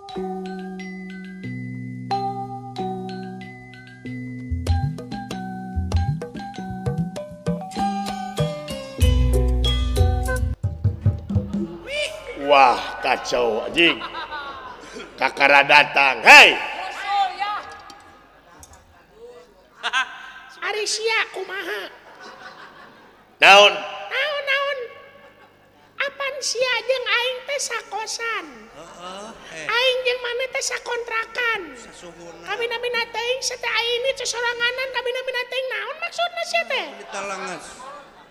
Wah, kacau anjing. Kakara datang. Hei. Ari sia kumaha? Naon? Naon naon? Apan sia jeung aing teh sakosan. Aing jeung maneh teh sakontrakan. Kabina-bina teuing sateh aing ini soranganan kabina-bina teuing naon maksudna sia teh?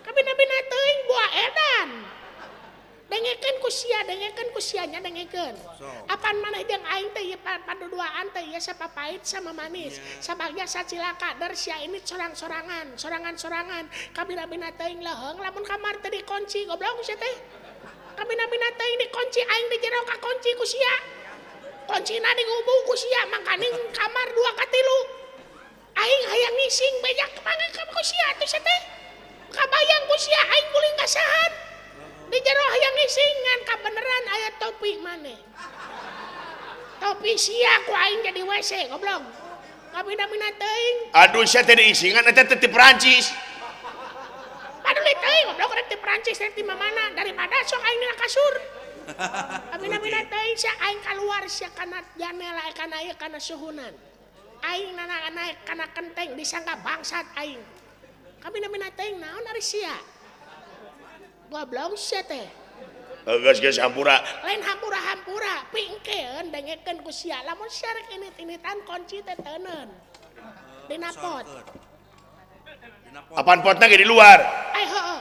Kabina-bina teuing buah edan. Dengekeun ku sia, dengekeun ku sianya dengekeun. Apan maneh jeung aing teh ieu paduduaan teh ieu sapapait sama manis. Sabagja sacilaka der sia ini sorang-sorangan, sorangan-sorangan. Kabina-bina teuing leuheung lamun kamar teh dikunci goblok sia teh. Kabina-bina teuing dikunci aing di jero kakunci ku sia. Kuncina digubung ku sia mangkaning kamar 2 ka 3. Aing hayang ngising beja mangga ku sia atuh sia teh. Kabayang ku sia aing guling kasahan. Di jero hayang ngisingan kabeneran aya topi maneh. Topi sia ku aing jadi WC goblok. Kabina-bina teuing. Aduh sia teh diisingan eta teh ti Perancis. Paduli teuing goblok rek ti Perancis rek ti mamana daripada sok aing dina kasur. Kabina-bina teuing sia aing kaluar sia kana janela kana ieu kana suhunan. Aing nana naek kana kenteng disangka bangsat aing. Kabina-bina teuing naon ari sia? Goblok sia teh. Geus geus hampura. Lain hampura-hampura, pingkeun dengekeun ku sia. Lamun sia rek init-initan kunci teh teuneun. Dina pot. Apaan potna ge di luar? Ai heueuh.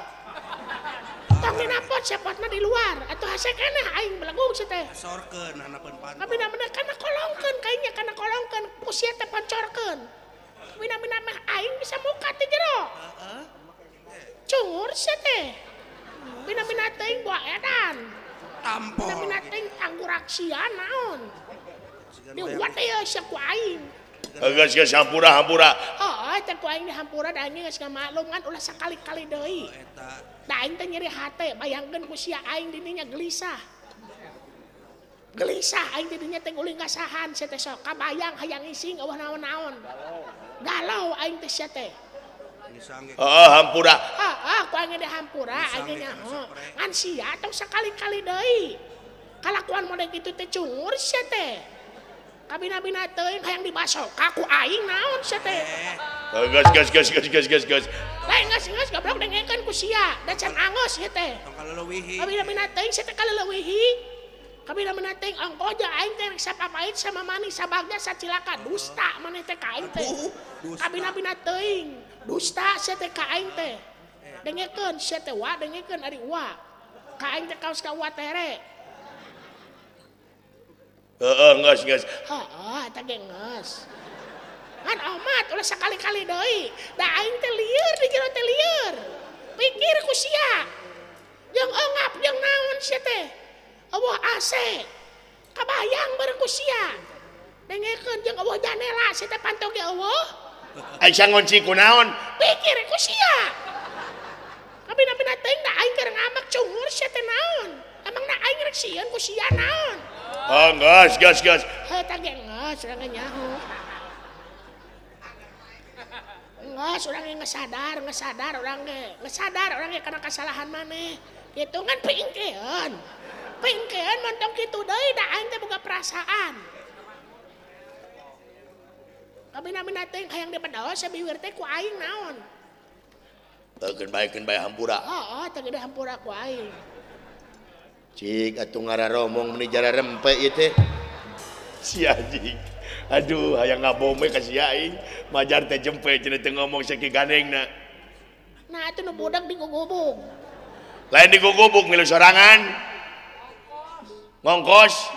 Tong dina pot sia potna di luar. Atuh hase keneh aing belegung sia teh. Sorkeun hanapeun panto. Kabina-bina kana kolongkeun kainya kana kolongkeun ku sia teh poncorkeun. Kabina-bina mah aing bisa muka teh jero. Heeh. Cungur sia teh. Bina-bina teuing buah edan. Tampol. Bina-bina teuing tanggurak sia naon. Diwat ieu sia ku aing. Geus geus hampura hampura. Heeh, teh ku aing dihampura da aing geus ngamaklum kan ulah sakali-kali deui. Da aing teh nyeri hate, bayangkeun ku sia aing dininya gelisah. Gelisah aing didinya teh guling kasahan sia teh sok kabayang hayang ngising eueuh naon-naon. Galau aing teh sia teh. Heeh, hampura. Heeh, ku aing dihampura aing nyaho. Ngan sia tong sakali-kali deui. Kalakuan model kitu teh cungur sia teh. Kabina-bina teuing hayang dibasoka ku aing naon sia teh. Geus geus geus geus geus geus geus. Lain geus geus goblok dengekeun ku sia, da can angeus sia teh. Tong kaleuwihi. Kabina-bina teuing sia teh kaleuwihi. Kabina-bina teuing ongkoh jeung aing teh rek sapapait sama manis sabagja sacilaka dusta maneh teh ka aing teh. Kabina-bina teuing dusta sia teh ka aing teh. Dengekeun sia teh wa dengekeun ari wa. Ka aing teh kaos ka wa tere. Heeh, geus geus. Heeh, eta ge geus. Ngan omat ulah sakali-kali deui. Da aing teh lieur di jero teh lieur. Pikir ku sia. Jeung eungap jeung naon sia teh. Eueuh AC. Kabayang bareng ku sia. Dengekeun jeung eueuh janela sia teh panto ge eueuh. Aing ngunci ku naon? Pikir ku sia. Kabina-bina teuing da aing keur ngambek cungur sia teh naon? Emang na aing rek sieun ku sia naon? Oh, geus geus geus. Heuh tah ge geus urang ge nyaho. Geus urang ge geus sadar urang ge. Geus sadar urang ge kana kasalahan maneh. Kitu kan pingkeun. Pingkeun mun tong kitu deui da aing teh boga perasaan. Kabina-bina teuing hayang dipedaos sabiwir teh ku aing naon? Keun bae hampura. Heeh, teh gede hampura ku aing. Cik atuh ngararomong meuni jara rempe ieu teh. Si anjing. Aduh, hayang ngabome ka si aing. Majar teh jempe cenah teu ngomong sakieu gandengna. Nah, atuh nu budak digugubug. Lain digugubug milu sorangan. Ngongkos.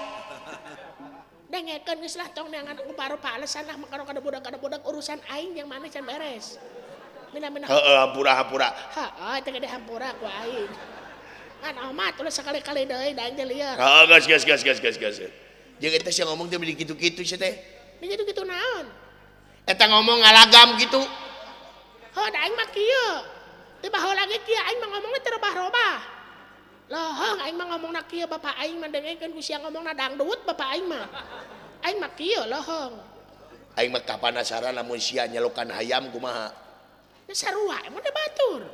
Dengekeun geus lah tong neangan ku baru alasan lah maka kada budak urusan aing yang mana can beres. Mina-mina. Heeh, hampura-hampura. Heeh, teh gede hampura ku aing. Ngan omat ulah sakali-kali deui da aing teh lieur. Heeh, geus geus geus geus geus geus. Jeung eta sia ngomong teh meuni kitu-kitu sia teh. Di kitu-kitu naon? Eta ngomong ngalagam kitu. Heuh, da aing mah kieu. Teu baheula ge kieu aing mah ngomongna teu robah-robah. Lohong aing mah ngomongna kieu bapak aing mah dengekeun ku sia ngomongna dangdut bapak aing mah. Aing mah kieu lohong. Aing mah kapanasaran lamun sia nyelokan hayam kumaha? Nya sarua emang teh batur.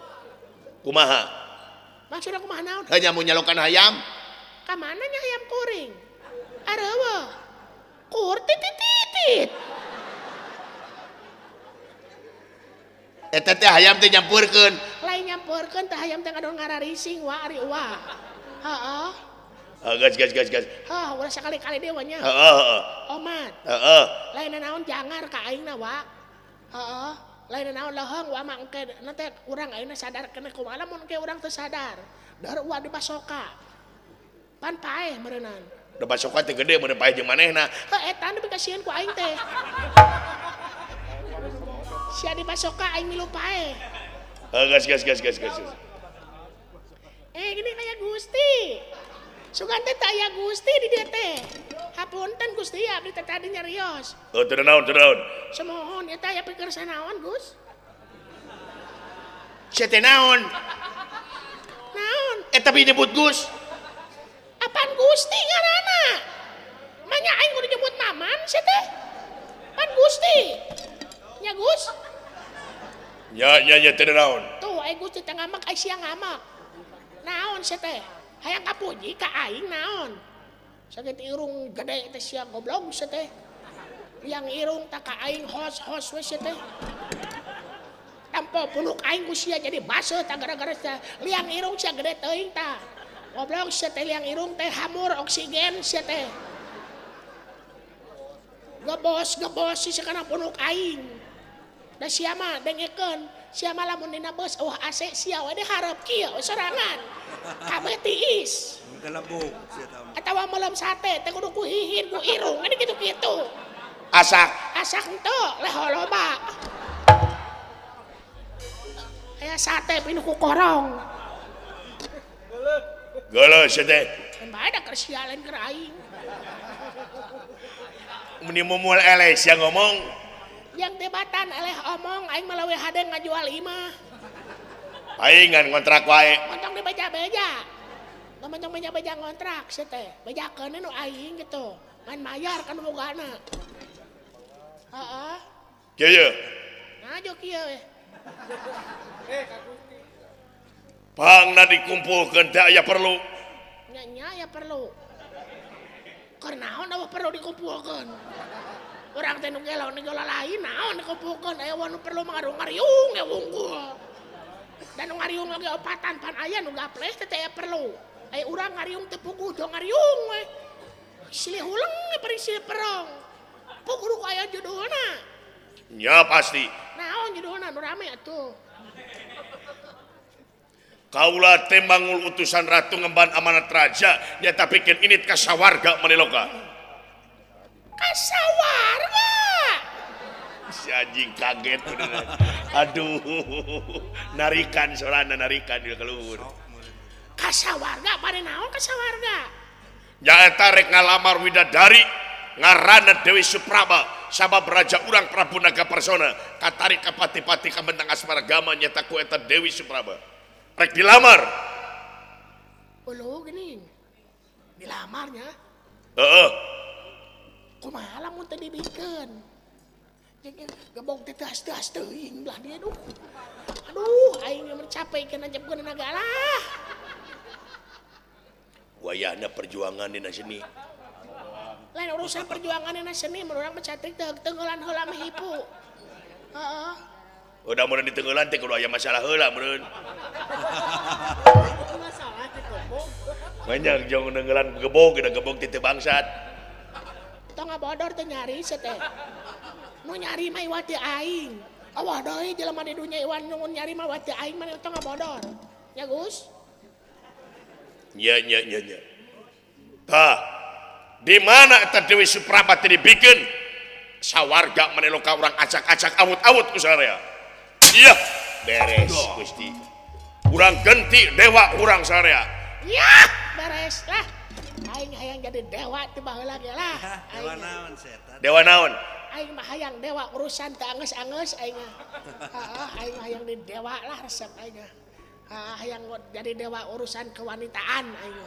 Kumaha? Maksudna kumaha naon? Hanya mun nyelokan hayam. Ka mana nya hayam kuring? Areueuh. Kur titit. Eta teh hayam teh nyampurkeun. Lain nyampurkeun teh hayam teh ngadon ngararising wa ari wa. Heeh. Gas gas gas gas. Heuh, ulah sakali-kali deui nya. Heeh heeh. Omat. Heeh. Lain naon jangar ka aingna wa. Heeh. Lain naon leuheung wa mah engke na teh urang ayeuna sadar keneh kumaha lamun engke urang teu sadar. Dar wa dibasoka. Pan paeh meureunnan. Da basoka teh gede meureun paeh jeung manehna. Heuh eta nu pikasieun ku aing teh. Sia dibasoka aing milu paeh. Gas gas gas gas gas. Gini kayak Gusti. Sugan teh teu aya Gusti di dieu teh. Hapunten Gusti abdi teh tadi nyarios. Oh teu naon teu naon. Semohon eta aya pikir sanaon Gus. Sia teh naon? Naon? Eta bi nyebut Gus. Apaan Gusti ngaranna? Manya aing kudu nyebut Maman sia teh? Pan Gusti. Nya Gus? Nya nya nya teu naon. Tuh aing Gusti teh ngamak aing sia ngamak. Naon sia teh? Hayang kapuji ka aing naon? Sakit irung gede teh sia goblok sia teh. Yang irung tak ka aing hos-hos we sia teh. Tampo punuk aing ku sia jadi baseuh tah gara-gara sia. Liang irung sia gede teuing tah. Goblok sia teh liang irung teh hamur oksigen sia teh. Gebos-gebos sia kana punuk aing. Da sia mah dengekeun, sia mah lamun dina beus eueuh AC sia we dihareup kieu we sorangan. Kabeh tiis. Gelebug sia tah. Atawa meuleum sate teh kudu ku hihin ku irung ini kitu-kitu. Asak. Asak henteu leho loba. Aya sate pinuh ku korong. Geuleuh sia teh. Kan bae da keur sia lain keur aing. Meni mumul eleh sia ngomong. Yang tebatan eleh omong aing mah leuwih hade ngajual imah. Aing ngan ngontrak wae. Montong dibeja-beja. Montong beja-beja ngontrak sia teh. Bejakeun nu aing gitu. Ngan mayar kan bogana. Heeh. Kieu ye. Nah jo kieu we. Pangna dikumpulkeun teh aya perlu. Nya nya aya perlu. Keur naon eueuh perlu dikumpulkeun? Urang teh nu gelo nu gelo lain naon dikumpulkeun aya nu perlu mah ngariung ge wungkul. Dan nu ngariung oge opatan pan aya nu gapleh teh teh aya perlu. Aya urang ngariung teh puguh do ngariung we. Silih huleng we paring silih perong. Puguh ku aya judulna. Nya pasti. Naon judulna nu rame atuh. Kaula teh mangul utusan ratu ngemban amanat raja nyata pikeun init ka sawarga maniloka. Kasawarga. Si anjing kaget beneran. Aduh, narikan sorana narikan di keluhur. Kasawarga bade naon kasawarga? Nyaeta rek ngalamar widadari ngaranna Dewi Supraba sabab raja urang Prabu Naga Persona katarik ka pati-pati ka bentang asmaragama nyata ku eta Dewi Supraba. Rek dilamar. Uluh geuning. Dilamarnya? Heeh. Kumaha lamun teu dibikeun? Jeung gebog teh teas-teas teuing belah dia duh. Aduh, aing mun capek kana jepkeun naga lah. Wayahna perjuangan dina seni. Lain urusan perjuangan dina seni mun urang mah catrik teh tenggelan heula mah hipu. Heeh. Udah meureun ditenggelan teh kudu aya masalah heula meureun. Masalah teh gebog. Banyak jong nenggelan gebog, da gebog teh teu bangsat. Tong ngabodor teh nyari sia teh. Nu nyari mah iwat teu aing. Awah deui jelema di dunya iwan nu nyari mah iwat teu aing mah tong ngabodor. Nya Gus? Nya nya nya nya. Tah, di mana eta Dewi Supraba teh dibikeun? Sawarga maneloka urang acak-acak awut-awut ku sararea. Iya, beres Gusti. Urang genti dewa urang sararea. Yah, beres lah. Aing hayang jadi dewa teh baheula ge lah. Dewa naon setan? Dewa naon? Aing mah hayang dewa urusan teu angeus-angeus aing mah. Heeh, aing mah hayang di dewa lah resep aing mah. Ah, hayang jadi dewa urusan kewanitaan aing.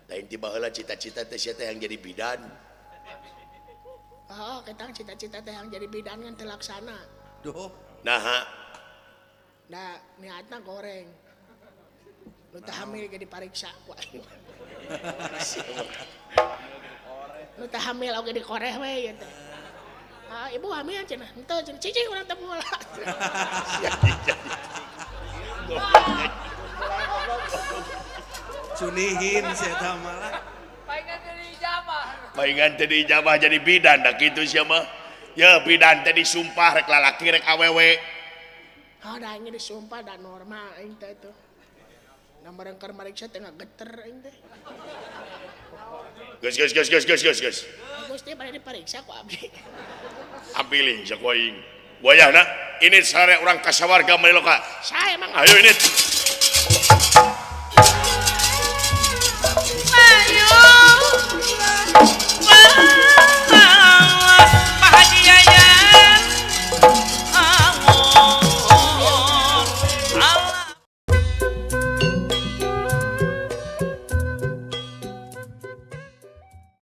Lain ti baheula cita-cita teh sia teh yang jadi bidan. Oh, ketang cita-cita teh yang jadi bidan kan terlaksana. Duh. Naha. Da niatna goreng. Nu teh hamil ge dipariksa ku aing. Nu teh hamil oge dikoreh we ieu teh. Ah, ibu hamil cenah. Henteu cenah, cicing urang teh moal. Cunihin si eta mah lah. Palingan teu diijabah. Palingan teu diijabah jadi bidan da kitu sia mah. Ya bidan teh disumpah rek lalaki rek awewe. Ah, da aing disumpah da normal aing teh tuh. Da merengker mariksa teh ngageter aing teh. Geus geus geus geus geus geus geus. Gusti bade dipariksa ku abdi. Ampiling sia ku aing. Wayahna ini sare urang ka sawarga meliloka. Saya emang Ayo ini.